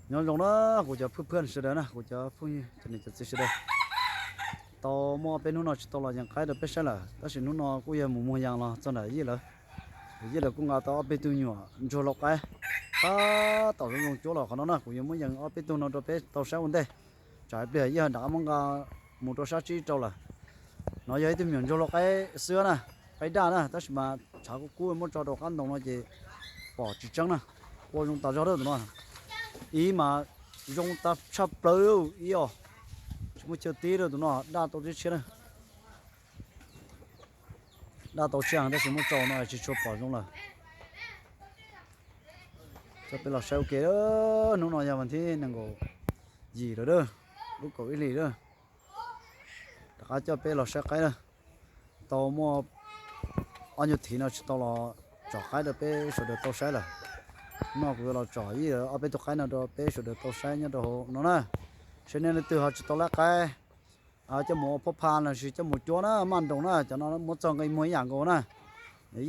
Nyob zoo na, kuv cov phooj ywg sawv daws na, kuv cov phooj ywg cov niam cov txiv sawv daws. Tau muaj ob peb hnub no tsis tau los yees qaib rau peb saib lawm, tab sis hnub no kuj yog mus muag yas los txog nram Yij lawm. Yij lawv kuj nqa tau ob peb tug nyuam ntsuag lau qaib, tab tom zoo zoo cuab los qhov no na, kuv yuav muab yees ob peb tug no rau peb tau saib ua ntej. Tsam ib pliag Yij ho rov qab muab nqa mus rau sab tsib rau lawm. No yog ib tug me nyuam ntsuag lau qaib xwb na, qaib daj na, tab sis mas tshav kub kub muab tso rau qab ntoo no ces pom tsis tseeb na. Qua zoo tas zog tus no, ib mas zoo tas tshaj plaws ib os, tsis muaj chaw tib rau tus no, daj tau tib tshiab na. Daj tau tshiab tab sis muab tso no tsis tshua pom zoo lawm. Coj peb los saib ua ke, hnub no yog vas thib nees nkaum yim lawm, lub kaum ib hlis lawm. Rov qab coj peb los saib qaib na. Tau muaj ob nyuag thiv no tsis tau los tsom qaib rau peb sawv daws tau saib lawm. Hnub no kuv yuav los tsom ib ob peb tug qaib no rau peb sawv daws tau saib nyob rau hauv no na. Saib nej leej twg ho tsis tau laib qaib coj mus ua phob pha los sis coj mus cuab na, maj nroos na, cov no muab txog nqi muag ib yam nkaus na.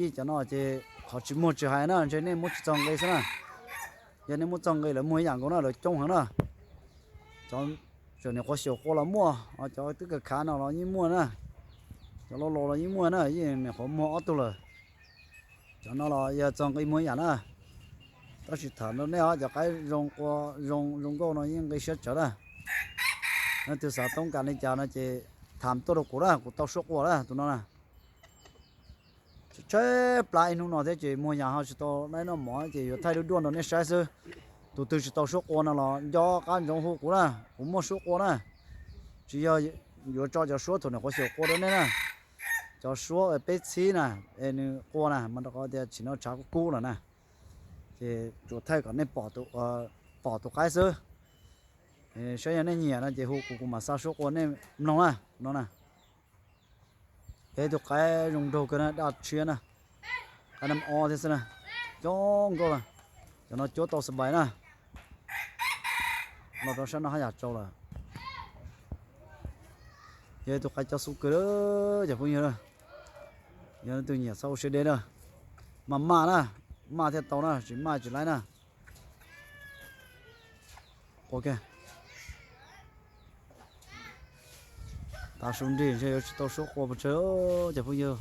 Yij cov no ces qhov tsis muag tsis hais na, ntshe nej muab tsis txog nqi xwb na. Yog nej muab txog nqi lawv muag ib yam nkaus na, lawv coob heev na. Cov niam qhuav xyaum qua los muaj, cov twb khav khav no los yeej muaj na. Cov laus laus los yeej muaj na, yeej niam qhuav muag ob tug lawm. Cov no los yog txog nqi muag ib yam na. Tab sis tham rau nej os, cov qaib zoo qua zoo zoo nkauj no yeej nqi siab tsawv na. Leej twg xav toob kas li cas no ces tham tuaj rau kuv na, kuv tau suab qua na tus no na. Tshaib plab ib hnub no thiab ces muag yas ho tsis tau laib noj mov ces yuav thaij duab duaj rau nej saib xwb. Tus twg tsis tau suab qua no los nco qab ntsoov hu kuv na, kuv muaj suab qua na. Tsis yog yuav tso cov suab thaum niam qhuav xyaum qua rau nej na. Cov suab peb txhib na, es nws qua na mas rau qhov tias tsim no tshav kub kub lawm na. Ces tsuas thaij kom nej pom tus qaib xwb. Saib yog nej nyiam no ces hu kuv, kuv mam xa suab qua nej mloog na no na. Peb tus qaib zoo nraug kawg na, daj tshiab na. Qaib nab ob thiab xwb na. Coob nkauj lawm. Cov no cuab tau xab npais na. Los rau sab no haj yam tsau lawm. Yog tus qaib cob xub kawg cov phooj ywg. Yog leej twg nyiam txhob ua siab deb na. Maj maj na, maj thiaj tau na, tsis maj tsis laib na. Tav su nrig ntshe yuav tsis tau suab qua pes tsawg cov phooj ywg.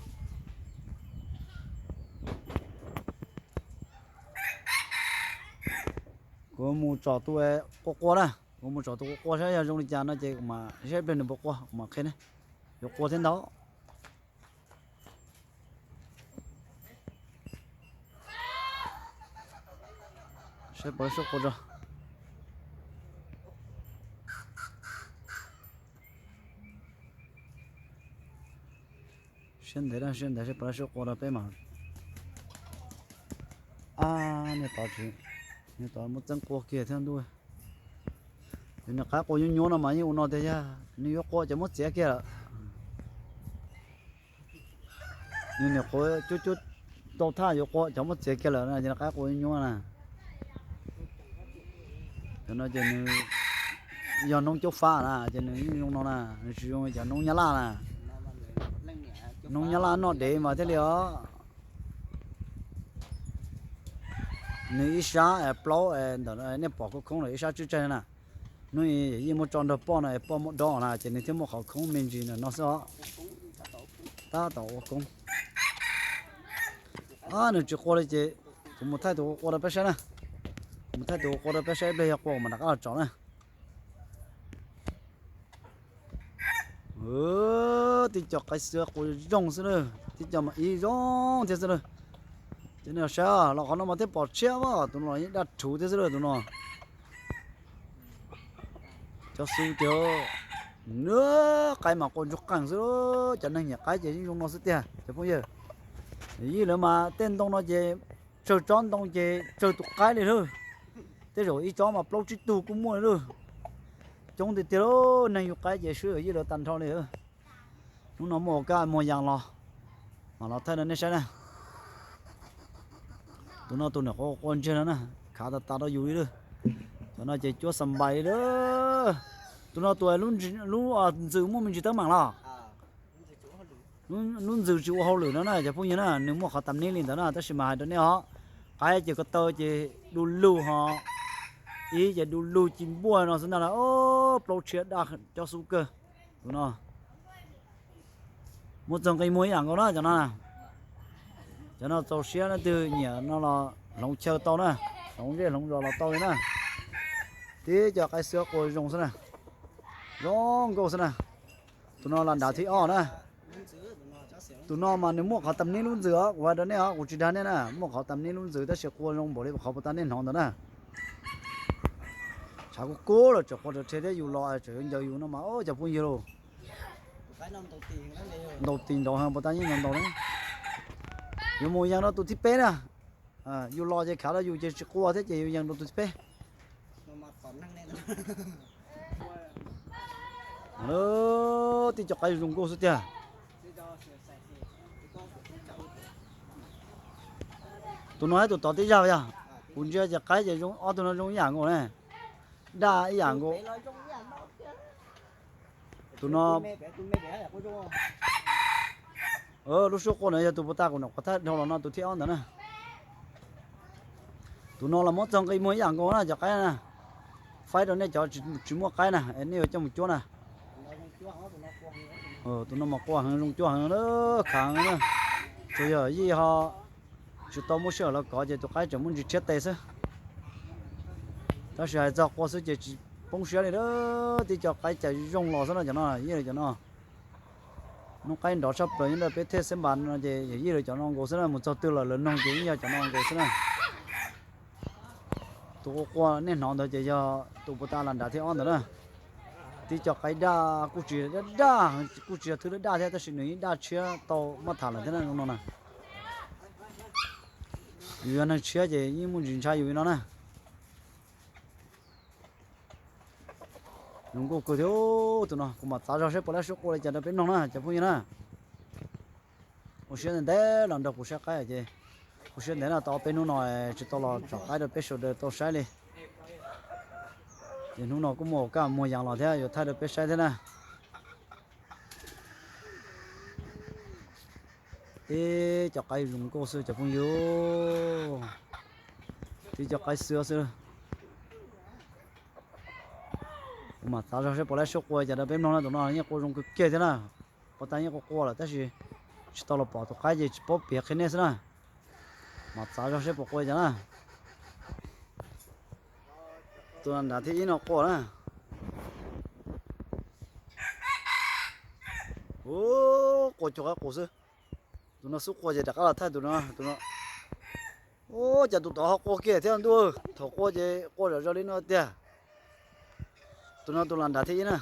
Kuv mus tsom tus qua qua na, kuv mus tsom tus qua qua saib yog zoo li cas no ces kuv mam saib pliag nws puas qua kuv mam qhia ne. Yuav qua thiab ntag. Saib puas suab qua tso. Siab ntev, siab ntev, saib puas suab qua rau peb mas. Ab, niag tod tsis, niag tod muab txeeb qua kiag thiab ntuj. Yog nws qaib qua nyuab nyuab no mas yeej ua no tiag, yog nws yuav qua ces muab txiav kiag lawm. Nws niam qhuav cuab cuab tau thaj yuav qua ces muab txiav kiag lawm na, ces nws qaib qua nyuab nyuab na. Cov no ces nws yog noob Cob Fab na, ces nws yeej zoo no na, nws tsis zoo cov noob Nyab Laj na. Noob Nyab Laj noj dev mas thiaj li os. Nws ib sab plaub ntawm nej pom khoob khoob lawm, ib sab tswb tseg na. Hnub yeej muab tso nrog poj no, poj muab dob na, ces nws thiaj muaj qhov khoob me ntsis ntawm no xwb os. Tab tom ua koob. Nws tsis qua li ces kuv mus thaij tus qua qua rau peb saib na. Kuv mus thaij tus qua qua rau peb saib, ib pliag yog qua mas rov qab los tsom na. Tib co qaib xwb qua zoo xwb na, tib co mas ib zoo thiab xwb na. Ces nej saib los qhov no mas thiaj pom tshiab, tus no los yeej daj rhuv thiab xwb na tus no. Cov xu tiag, qaib mas qua ntsuag qees xwb, cov neeg nyiam qaib ces yeej zoo no xwb tiag cov phooj ywg. Yij lawv mas tej ntoo no ces tsawg tsob ntoo ces tsawg tus qaib li lawm. Tej zaum ib tsob mas plaub tsib tug kuj muaj li lawm. Coob tiag tiag, neeg yug qaib ces swb yij lawv tag nrho li. Hnub no muaj ua kab muag yas los, mam los thaij rau nej saib na. Tus no tus niam qhuav qua ntsiag no na, khav tas tas rau yus li lawm. Cov no ces cuab xab npais li lawm. Tus no tus lub ntxws muaj me ntsis teeb meem los? Lub ntxws tsis ua hauj lwm no na cov phooj ywg na, nws muaj qhov tas nib li ntawd na, tab sis mas hais rau nej os, qaib ces ko taw ces du lug ho Ib ces du lug ci npuaj no xwb ntag na, plaub tshiab daj cob xub kawg. Tus no muaj txog nqi muag ib yam nkaus na cov no. Cov no txaus siab, leej twg nyiam no los hloov chaw tau na, hloov zej hloov zos los tau li na. Tib co qaib xwb qua zoo xwb na, zoo nkauj xwb na. Tus no las nrad thib ob na. Tus no mas nws muaj qhov tam neb lub ntxwv os, kuv hais rau nej os, kuv tsis dag nej na, muaj qhov tam neb lub ntxwv tab sis qua zoo npaum li qhov puas tas nej hnov ntawd na. Tshav kub kub los tseem qua rau rhe thiab, yus los tseem yuav ncaws yus no mas cov phooj ywg lauj. Ntaus tis nraud heev puas tas yeej ntaus ntaus na. Yuav mus yees rau tus thib peb na. Yus los ces khav rau yus ces tsis qua thiab ces yus yees rau tus thib peb. Tib co qaib zoo nkauj xwb tiag. Tus no thiab tus tod tib yam yog, kuv ntsia ces qaib ces ob tug no zoo ib yam nkaus ne, daj ib yam nkaus. Tus no lub suab qua no yog tus puag ta kuv nyuam qhuav thaij dhau los no tus thib ob ntawd na. Tus no los muab txog nqi muag ib yam nkaus na cov qaib na. Faib rau nej cov tsis muaj qaib na es nej yuav coj mus cuab na. Tus no mas qua heev, zoo cuab heev, khav heev na. Tsuas yog yij ho tsis tau muaj sij hawm los kov ces tus qaib tseem muaj ntsis tshiab tes xwb. Tab sis hais txog qua xwb ces tsis poob siab li. Tib co qaib cas zoo los xwb no cov no, yij li cov no. Noob qaib nrov tshaj plaws nyob ntawm peb thej xab npas no ces yam yij li cov no nkaus xwb na, mus txog twg lawm lawv noog ces yeej yog cov no nkaus xwb na. Tus qua qua nej hnov ntawd ces yog tus puag ta las nrad thib ob ntawd na. Tib co qaib daj kuj tsis daj, kuj tsis yog thwb daj daj thiab tab sis nws yeej daj tshiab tau maj tham lawm thiab na zoo no na. Yus yog neeg tshiab ces yeej muaj ntsis ntshai yus li no na. Zoo nkauj kawg thiab tus no, kuv mam txav zog seb puas laib suab qua li cas rau peb mloog na cov phooj ywg na. Ua siab ntev ntev los nrog kuv saib qaib ces ua siab ntev no tau ob peb hnub no tsis tau los tsom qaib rau peb sawv daws tau saib li. Ces hnub no kuj muaj kaj muag yas los thiab yuav thaij rau peb saib thiab na. Tib co qaib zoo nkauj xwb cov phooj ywg. Tib co qaib xwb xwb. Kuv mam txav zog seb puas laib suab qua cas rau peb mloog na, tus no yeej qua zoo kawg kiag thiab na. Puag ta yeej qua qua lawm tab sis tsis tau los pom tus qaib ces tsis paub piav qhia nej xwb na. Mam txav zog seb puas qua cas na. Tus nram thib ib no qua na. Ub, qua cuag qaib qus xwb. Tus no xub qua ces rov qab los thaij tus no, tus no. Ub, cas tus tod ho qua kiag thiab ntuj, thaum qua ces qua zom zaws li no tiag. Tus no tus las nrad thib ib na.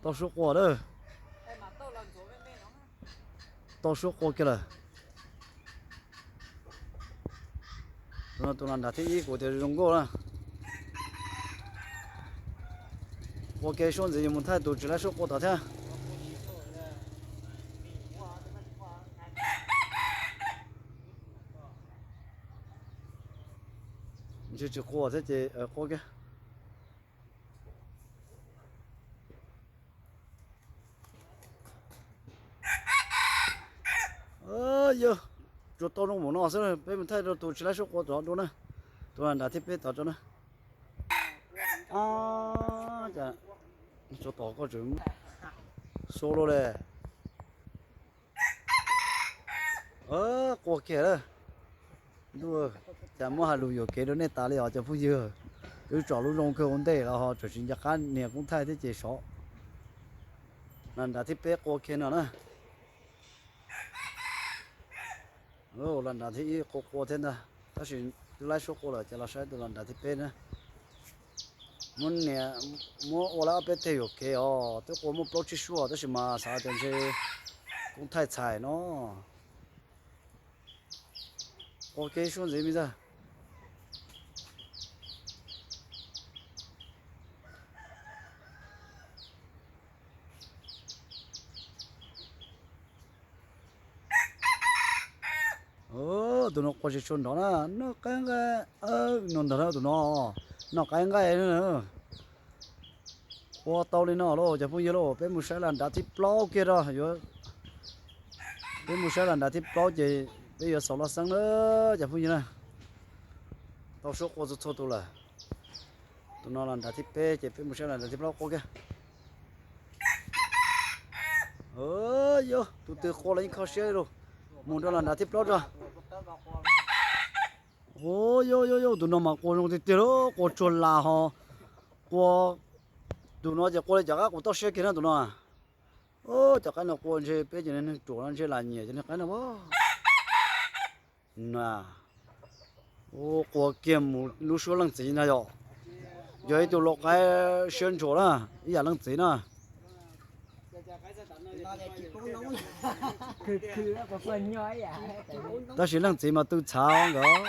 Tau suab qua lawm. Tau suab qua kiag lawm. Tus no tus las nrad thib ib kuv tias zoo nkauj na. Qua kiag suab ntxiv yuav mus thaij tus tsis laib suab qua tom thiab. Ntshe tsis qua thiab ces qua kiag. Yog tsuas tau zoo npaum no xwb, peb mus thaij rau tus tsis laib suab qua tod dua na. Tus las nrad thib peb tod tso na. Tsuas tom koj tseem suab luaj li. Qua kiag lawm. Ntuj, cas muab hais lus yuam kev rau nej tas li os cov phooj ywg. Twb tsom lub zoo kawg ua ntej los ho tseem tsis nco qab nias koob thaij thiab ces sov. Las nrad thib peb qua kiag no na. Las nrad thib ib qua qua thiab ntag, tab sis twb laib suab qua lawm ces los saib tus las nrad thib peb na. Muab nias, muab ua lawm ob peb teg yuam kev os, twb qua muaj plaub tsib suab tab sis mas xav tias ntshe koob thaij txhais no. Qua kiag suab ntxiv me ntxawg. Tus no qua tsis tshua nrov na, noj qaib nqaij, no ntag na tus no, noj qaib nqaij. Ua tau li no lauj cov phooj ywg lauj, peb mus saib las nrad thib plaub kiag rau yuav, peb mus saib las nrad thib plaub ces peb yuav xaus los xeeb na cov phooj ywg na. Tau suab qua txhua txhua tus lawm. Tus no las nrad thib peb ces peb mus saib las nrad thib plaub qua kiag. Yog tus twg qua los yeej kho siab li lauj. Mus rau las nrad thib plaub tso. Yog yog yog tus no mas qua zoo tiag tiag lauj, qua tsuag las ho qua, tus no ces qua li cov qaib qus toj siab kiag na tus no. Cov qaib no qua ntshe peb cov neeg ruam no ntshe lam nyiam cov niag qaib no. Na, qua kiag mus lub suab leej txiv ntag yom. Yog ib tug lau qaib siab ntshua na, ib yam leej txiv na. Tab sis leej txiv mas tw txhav nkawd.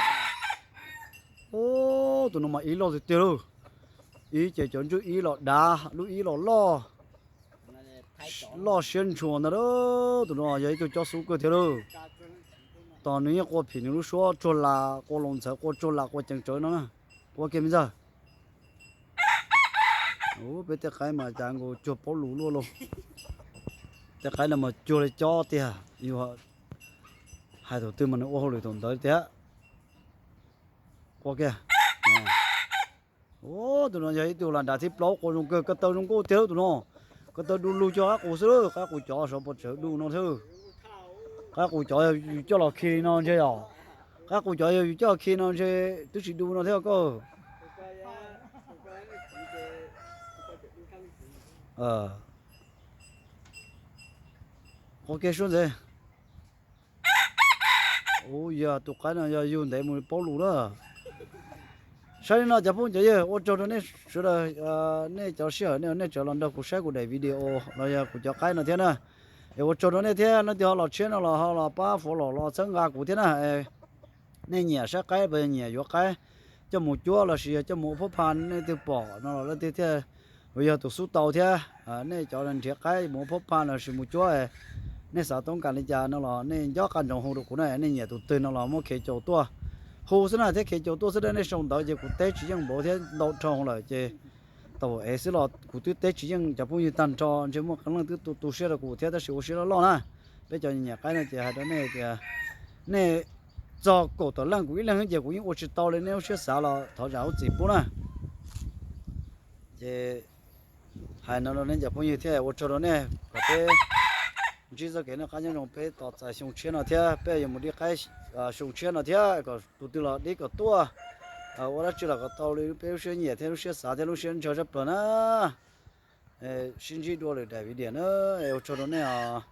Tus no mas ib loj tiag tiag lauj. Ib ces cov ntsuj ib los dav, lub ib los loj, loj siab ntshua ntag lauj. Tus no yog ib tug cob xub kawg thiab lauj. Tos nws yeej qua phim nws lub suab tsuag las, qua los ntxhawv qua tsuag las qua ceev tsawv no na. Qua kiag me ntxawg. Peb tej qaib mas cas nkaus cuag paub lus luaj lauj. Tej qaib no mas cuag li cob tiag, yus hais thaum twg mas nws ua hauj lwm thaum ntawd tiag. Qua kiag. Tus no yog ib tug las nrad thib plaub qua zoo kawg, ko taw zoo nkauj tiag lauj tus no. Ko taw du lug cuag qaib qus xwb lauj, qaib qus cov sov pos tsawv du no thiab. Qaib qus cov yog yus coj los khi no ntshe yom. Qaib qus cov yog yus coj los khi no ntshe twb tsis du no thiab koj. Qua kiag suab ntxiv. Ua yog tus qaib no yog yug ntev mus paub lus na. Saib li no cov phooj cov ywg, ua tsaug rau nej sawv daws, nej cov sij hawm nej, nej tseem los nrog kuv saib kuv daim video los yog kuv cov qaib no thiab na. Es ua tsaug rau nej thiab, leej twg ho los tshiab no los ho los pab follow los txhawb nqa kuv thiab na. Nej nyiam saib qaib los yog nyiam yuav qaib coj mus cuab los sis yog coj mus ua phob pha, nej twg pom no los leej twg thiaj, uas yog tus xub tau thiab. Nej cov nrhiav qaib mus ua phob pha los sis mus cuab, nej xav toob kas li cas no los nej nco qab ntsoov hu rau kuv na. Nej nyiam tus twg no los muab Khev Caus tuaj hu xwb na, thiab Khev Caus tuaj xwb na. Nej sau ntawv ces kuv teb tsis yeej npaum thiab ntau dhau lawm ces tau es xwb los kuv twb teb tsis yeej cov phooj ywg tag nrho, ntshe muaj qee leej twb tu tu siab rau kuv thiab, tab sis ua siab loj loj na. Peb cov nyiam qaib no ces hais rau nej tias nej txog kaum tawm leej kuv ib leeg ces kuv yeej ua tsis tau li, nej lub siab xav los thov zam lub txim pub na. Ces hais no rau nej cov phooj ywg thiab ua tsaug rau nej kom peb ntsib txoj kev noj qab nyob zoo, peb tos txais xyoo tshiab no thiab peb yuav mus dib qaib xyoo tshiab no thiab kom tus twg los dib kom tuaj, ua dab tsi los kom tau li peb lub siab nyiam thiab lub siab xav thiab lub siab ntshaw sab plaws na. Sib ntsib dua lwm daim video na, ua tsaug rau nej os.